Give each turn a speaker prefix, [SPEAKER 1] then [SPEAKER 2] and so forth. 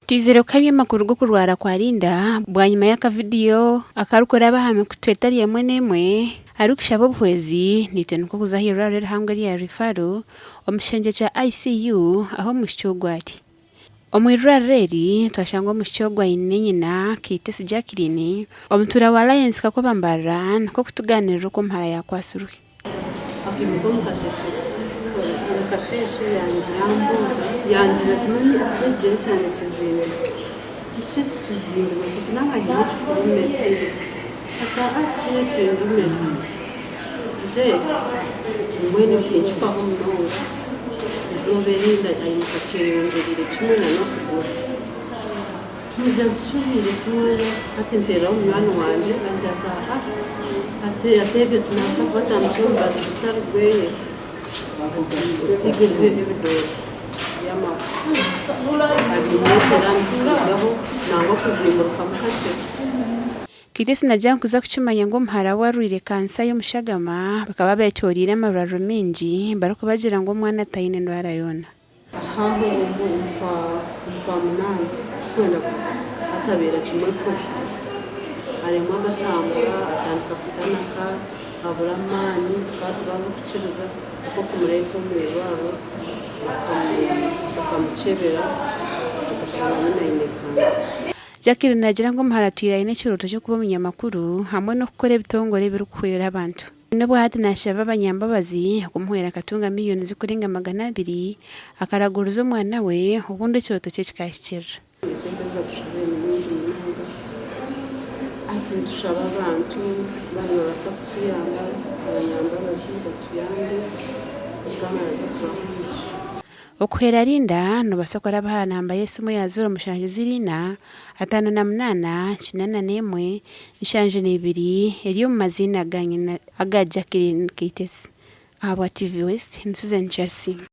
[SPEAKER 1] Twizire kuhamya amakuru g'okurwara kwa Linda bwanyima y'akavidiyo akarikuraba aha mikutu etari emwe n'emwe arikushaba obuhwezi naitwe nikwo kuza aha irwariro erihango erya Referral omu kishengye kya ICU ahu omwishiki ogu ari. Omu irwariro eri twashanga omwishiki ogu aine nyina Keitesi Jacqueline omutuura wa Alliance Kakoba Mbarara nikwo kutugaanirira oku omuhara yaakwatsirwe.
[SPEAKER 2] Akaimuka omu kasheeshe omu kasheeshe yambuuza yangira ati mummy ati ekigyere kyangye kizimbire. Nti shi kizimbire ki? Ati naaba haine ekikurumire. Ati aa tihaine ekindumire. Nti mbwenu tinkifaho munonga. Eizooba erindi aimuka kyeyongyereire kimwe n'okuguru. Ngira nti kyobiire kimwe hati nteeraho munywani wangye angira ati aha hati ati ebyo tinabaasa kuba atandikire omubazi gutari gweye ati osiige ebyo ebidooro by'amahwa abindeetera mbisiigaho nangwa kuzimburukamu kakye.
[SPEAKER 1] Kaitesi nagira ngu kuza kukimanya ngu omuhara we arwaire kansa y'omushagama bakaba beetoreire amarwariro maingi barikubagira ngu omwana taine ndwara yoona.
[SPEAKER 2] Ahaaho omu Okwamunaana kwenda atabeera kimwe kubi. Aremwa agatambura, atandika kutanaka, abura amaani, tukaba turi ab'okukiriza nikwo kumureeta omu irwariro bakamukyebera bakashanga nyine aine kansa.
[SPEAKER 1] Jacqueline naagira ngu omuhara atwire aine ekirooto ky'okuba omunyamakuru hamwe n'okukora ebitongore ebirikuhwera abantu. N'obu hati naashaba abanyambabazi kumuhwera akatunga miriyoni zirikurenga 200 akaraguriza omwana we obundi ekirooto kye kikahikiirira.
[SPEAKER 2] Esente ezi batushabire ni nyingi munonga. Hati nitushaba abantu baaba nibabaasa kutuyamba, abanyambabazi batuyambe Mukama yaaza kubaha omugisha.
[SPEAKER 1] Okuhwera Linda, noobaasa kuraba aha namba y'esimu eya 0704 58 81 72 eri omu maziina aga nyina aga Jacqueline Keitesi. Ahabwa TV West, ni Susan Kyasiima.